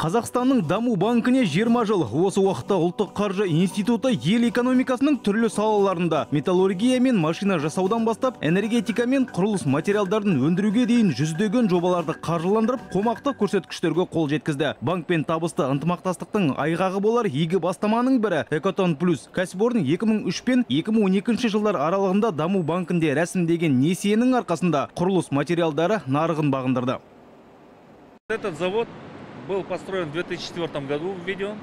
Қазақстанның даму банкіне 20 жыл. Осы уақытта ұлттық қаржы институты ел экономикасының түрлі салаларында металлургия мен машина жасаудан бастап энергетика мен құрылыс материалдарын өндіруге дейін жүздеген жобаларды қаржыландырып, қомақты көрсеткіштерге қол жеткізді. Банкпен табысты ынтымақтастықтың айғағы болар игі бастаманың бірі Экотон Плюс. Кәсіпорын 2003 пен 2012 жылдар аралығында даму банкінде рәсімдеген несиенің арқасында құрылыс материалдары нарығын бағындырды. Этот завод был построен в 2004 году, введен.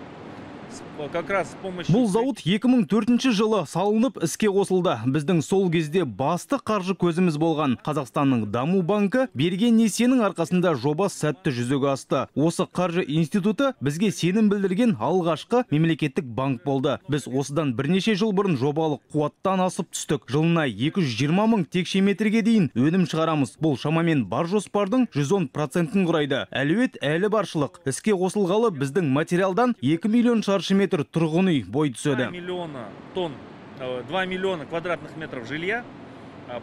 Как раз с помощью... Бұл зауыт 2004 жылы салынып іске қосылды. Біздің сол кезде басты қаржы көзіміз болған Қазақстанның даму банкі берген несиенің арқасында жоба сәтті жүзеге асты. Осы қаржы институты бізге сенім білдірген алғашқы мемлекеттік банк болды. Біз осыдан бірнеше жыл бұрын жобалық қуаттан асып түстік. Жылына 220 мың текше метрге дейін өнім шығарамыз. Бұл шамамен бар жоспардың 110%-ін құрайды. Әлеует әлі баршылық. Іске қосылғалы біздің материалдан 2 миллион шаршы метр тұрғын үй бой түзеді. 2 миллиона тонн, 2 миллиона квадратных метров жилья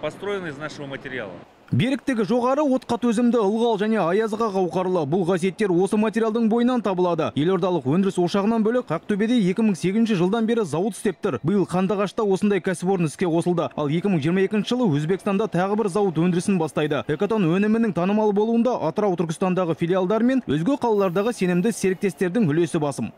построены из нашего материала. Беріктігі жоғары, отқа төзімді, ылғал және аязға қауқарлы. Бұл қасиеттер осы материалдың бойынан табылады. Елордалық өндіріс ошағынан бөлек Ақтөбеде 2008 жылдан бері зауыт істеп тұр. Биыл Қандыағашта осындай кәсіпорын іске қосылды. Ал 2022 жылы Өзбекстанда тағы бір зауыт өндірісін бастайды. Экотон өнімінің танымал болуында Атырау, Түркістандағы филиалдар мен өзге қалалардағы сенімді серіктестердің үлесі басым.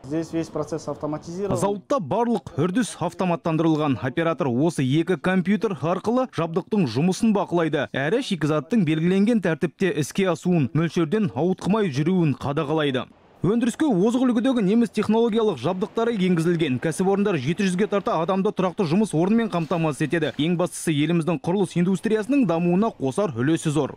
Здесь весь процесс автоматизирован. Зауытта барлық үрдіс автоматтандырылған. Оператор осы екі компьютер арқылы жабдықтың жұмысын бақылайды. Әрі шикізаттың белгіленген тәртіпте іске асуын, мөлшерден ауытқымай жүруін қадағалайды. Өндіріске озық үлгідегі неміс технологиялық жабдықтары енгізілген. Кәсіпорындар 700-ге тарта адамды тұрақты жұмыс орнымен қамтамасыз етеді. Ең бастысы, еліміздің құрылыс индустриясының дамуына қосар үлесі зор.